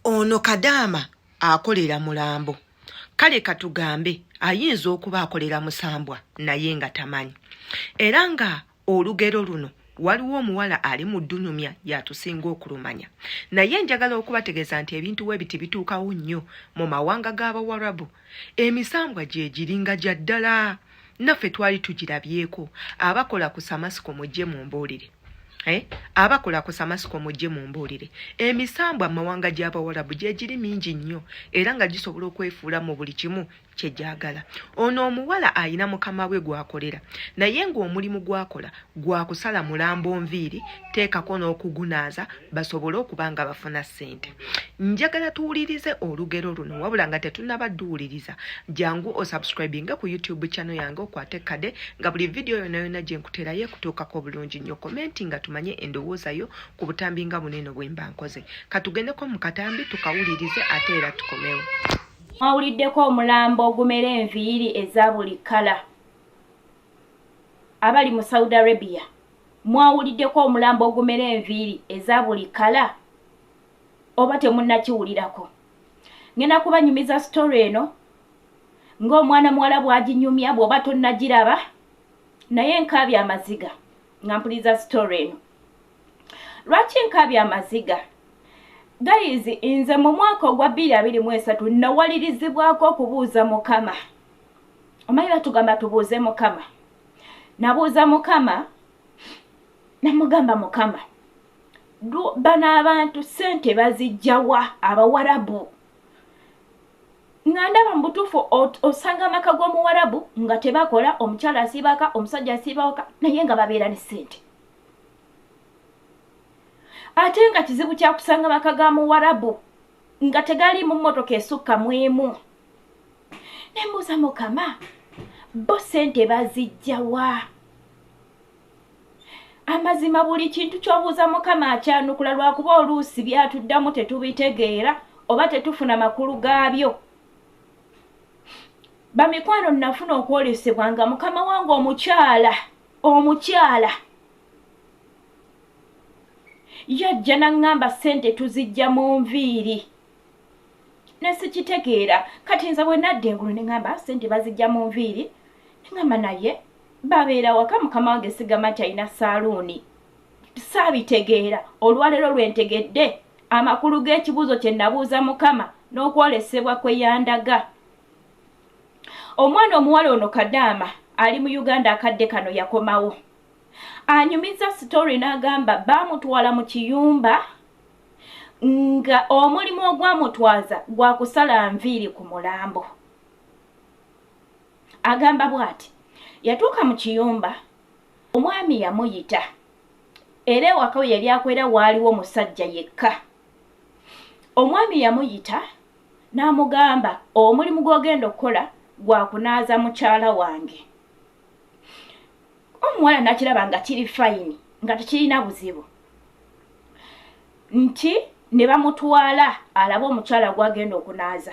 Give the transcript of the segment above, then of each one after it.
Ono kadaama akolera mulambo. Kale katugambe ayinza okuba akolera musambwa naye nga tamanyi. Era nga olugero luno waliwo omuwala ali mu ddunyumya y'atusinga okulumanya. Naye njagala okubategeeza nti ebintu webiti bituukawo nnyo mu mawanga g'Abawarabu. Emisambwa gyegiri nga gya ddala. Naffe twali tugirabyeko. Abakola ku Samasiko mujje mumbuulire. Eh? Abakola ku Samasiko mujje mumbuulire. Emisambwa mu mawanga gy'Abawarabu gyegiri mingi nnyo era nga gisobola okwefuula mu buli kimu kye gyagala. Ono omuwala alina mukama we gw'akolera naye ng'omulimu gw'akola gwa kusala mulambo nviiri teekako n'okugunaaza basobole okuba nga bafuna ssente. Njagala tuwulirize olugero luno wabula nga tetunnaba duwuliriza jangu osubscribinge ku YouTube channel yange okwate kade nga buli vidiyo yonna yonna gye nkuteerayo ekutuukako obulungi nnyo. Komenti nga tumanye endowooza yo ku butambi nga buno eno bwe mba nkoze. Katugendeko mu katambi tukawulirize ate era tukomewo. Mwawuliddeko omulambo ogumera enviiri eza buli kkala? Abali mu Saudi Arabia, mwawuliddeko omulambo ogumera enviiri eza buli kkala oba temunnakiwulirako? Ngenda kubanyumiza story eno ng'omwana muwala bw'aginyumya bw'oba tonnagiraba, naye nkaabye amaziga nga mpuliriza story eno. Lwaki nkaabye amaziga? Guys, nze mu mwaka ogwa 2023 nawalirizibwako okubuuza Mukama. Omanyi batugamba tubuuze Mukama. Nabuuza Mukama, namugamba Mukama, bano abantu ssente bazijjawa Abawarabu? Nga ndaba mu butuufu osanga amaka g'Omuwarabu nga tebakola, omukyala asiiba waka, omusajja asiiba waka, naye nga babeera ne ssente. Ate nga kizibu kya kusanga maka ga Muwarabu nga tegali mu mmotoka esukka mu emu. Ne mbuuza Mukama, bo ssente bazijja wa? Amazima buli kintu ky'obuuza Mukama akyanukula, lwakuba oluusi byatuddamu tetubitegeera oba tetufuna makulu gaabyo. Bamikwano, nnafuna okwolesebwa nga mukama wange omukyala yajja n'aŋŋamba ssente tuzijja mu nviiri. Ne sikitegeera. Kati nze bwe nadda engulu ne ŋŋamba ssente bazijja mu nviiri, ne ŋŋamba naye babeera waka, mukama wange sigamba nti alina saaluuni. Saabitegeera. Olwaleero lwe ntegedde amakulu g'ekibuuzo kye nabuuza Mukama n'okwolesebwa kwe yandaga. Omwana omuwala ono Kadaama ali mu Uganda akadde kano yakomawo. Anyumiza story n'agamba baamutwala mu kiyumba nga omulimu ogwamutwaza gwa kusala nviiri ku mulambo. Agamba bw'ati, yatuuka mu kiyumba, omwami yamuyita, era ewaka we yali akolera waaliwo musajja yekka. Omwami yamuyita n'amugamba omulimu gw'ogenda okukola gwa kunaaza mukyala wange. Omuwala n'akiraba nga kiri fayini, nga tekirina buzibu, nti ne bamutwala alabe omukyala gw'agenda okunaaza.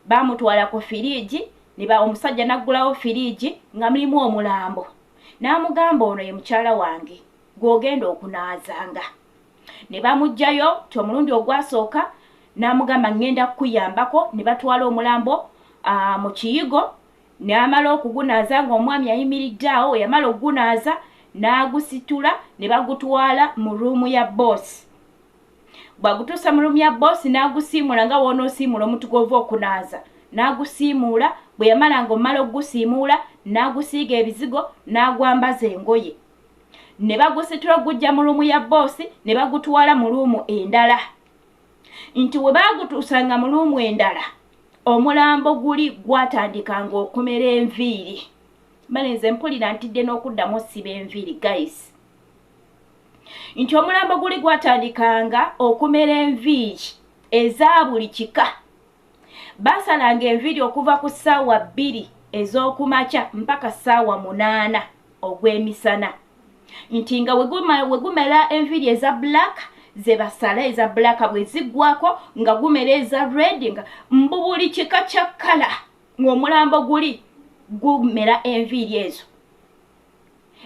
Baamutwala ku firiigi, omusajja n'aggulawo firiigi nga mulimu omulambo. N'amugamba ono ye mukyala wange gw'ogenda okunaazanga. Ne bamuggyayo ti omulundi ogwasooka n'amugamba ŋŋenda kukuyambako, ne batwala omulambo mu kiyigo, n'amala okugunaaza ng'omwami ayimiridde awo. We yamala okugunaaza n'agusitula ne bagutwala mu ruumu ya boosi. Bw'agutuusa mu ruumu ya boosi n'agusiimuula nga w'onoosiimuula omuntu gw'ova okunaaza, n'agusiimuula. Bwe yamalanga omumala okugusiimuula n'agusiiga ebizigo n'agwambaza engoye. Ne bagusitula okugujja mu ruumu ya boosi ne bagutwala mu ruumu endala. Nti we baagutuusanga mu ruumu endala, omulambo guli gwatandikanga okumera enviiri. Bale nze mpulira ntidde n'okuddamu osiba enviiri guys. Nti omulambo guli gwatandikanga okumera enviiri eza buli kika. Baasalanga enviiri okuva ku ssaawa 2 ez'okumakya mpaka ssaawa 8 ogw'emisana. Nti nga we gumera enviiri eza black ze basala, eza black bwe ziggwako nga gumera eza red, nga mbu buli kika kya kkala ng'omulambo guli gumera enviiri ezo.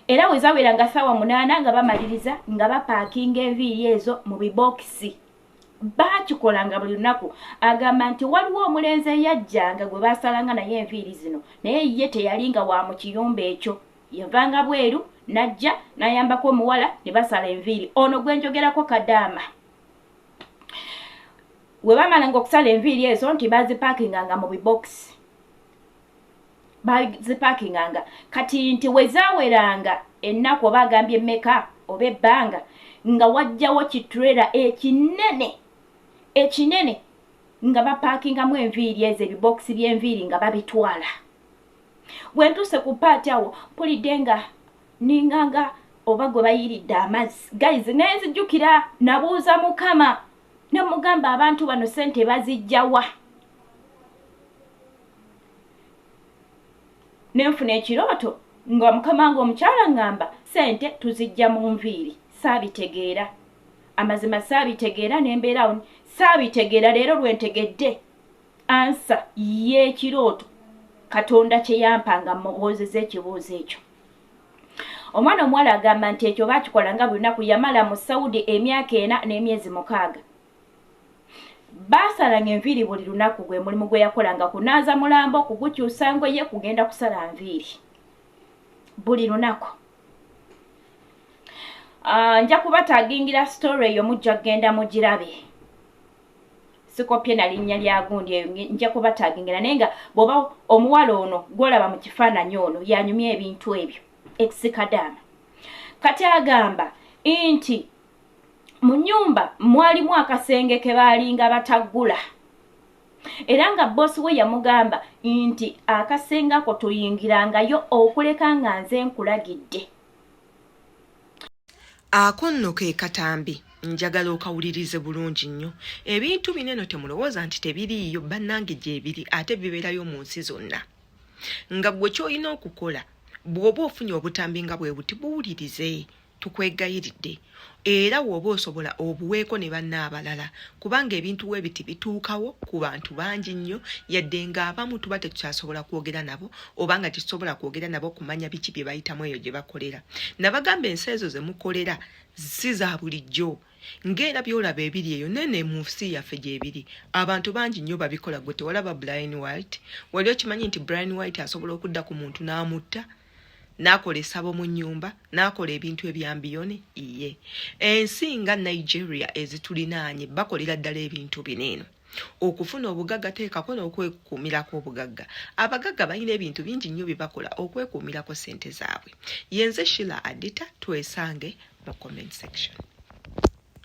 Era we zaweranga ssaawa 8 nga bamaliriza nga bapaakinga enviiri ezo mu bibookisi. Baakikolanga buli lunaku. Agamba nti waliwo omulenzi eyajjanga gwe baasalanga naye enviiri zino, naye ye teyalinga wa mu kiyumba ekyo. Yavanga bweru n'ajja n'ayambako omuwala ne basala enviiri. Ono gwe njogerako Kadaama. We baamalanga okusala enviiri ezo nti baazipakinganga mu bibokisi. Bazipakinganga kati nti we zaaweranga ennaku oba agambye mmeka oba ebbanga nga wajjawo kitrera ekinene ekinene nga bapakingamu enviiri ezo ebibokisi by'enviiri nga babitwala. Bwe ntuuse ku paati awo mpulidde nga ninganga oba gwe bayiridde amazzi guys, ne nzijukira nabuuza Mukama ne mugamba abantu bano ssente bazijjawa. Ne nfuna ekirooto nga mukama nga omukyala ngamba ssente tuzijja mu nviiri. Saabitegeera amazima, saabitegeera ne mbeera awo saabitegeera. Leero lwe ntegedde ansa y'ekirooto Katonda kye yampa nga mubuuzizza ekibuuzo ekyo. Omwana omuwala agamba nti ekyo baakikola nga buli lunaku. Yamala mu Saudi emyaka 4 n'emyezi 6. Baasalanga enviiri buli lunaku, gwe mulimu gwe yakolanga, kunaaza mulambo, kugukyusa ngoye, kugenda kusala nviiri buli lunaku. Nja kubatagingira story eyo, mujja kugenda mugirabe. Sikopye na linnya lya gundi eyo, nja kubatagingira. Naye nga bw'oba omuwala ono gw'olaba mu kifaananyi ono yanyumya ebintu ebyo, ex-Kadaama. Kati agamba nti mu nnyumba mwalimu akasenge ke baalinga bataggula, era nga boosi we yamugamba nti akasenge ako toyingirangayo okuleka nga nze nkulagidde. Ako nno ke katambi, njagala okawulirize bulungi nnyo. Ebintu bino eno temulowooza nti tebiriiyo, bannange, gyebiri ate bibeerayo mu nsi zonna. Nga ggwe ky'olina okukola bw'oba ofunye obutambi nga bwe buti, buwulirize, tukwegayiridde, era w'oba osobola obuweeko ne banna abalala, kubanga ebintu we biti bituukawo ku bantu bangi nnyo, yadde ng'abamu tuba tetukyasobola kwogera nabo oba nga tetusobola kwogera nabo kumanya biki bye bayitamu eyo gye bakolera. Nabagamba ensi ezo ze mukolera si za bulijjo, ng'era by'olaba ebiri eyo nene mu nsi yaffe gyebiri. Abantu bangi nnyo babikola. Gwe tewalaba Brian White? Wali okimanyi nti Brian White asobola okudda ku muntu n'amutta, n'akola essabo mu nnyumba, n'akola ebintu ebyambiyone? Iye, ensi nga Nigeria ezitulinaanye bakolera ddala ebintu bino eno okufuna obugagga. Teekako n'okwekuumirako obugagga. Abagagga balina ebintu bingi nnyo bye bakola okwekuumirako ssente zaabwe. Yenze Shila Adita, twesange mu comment section.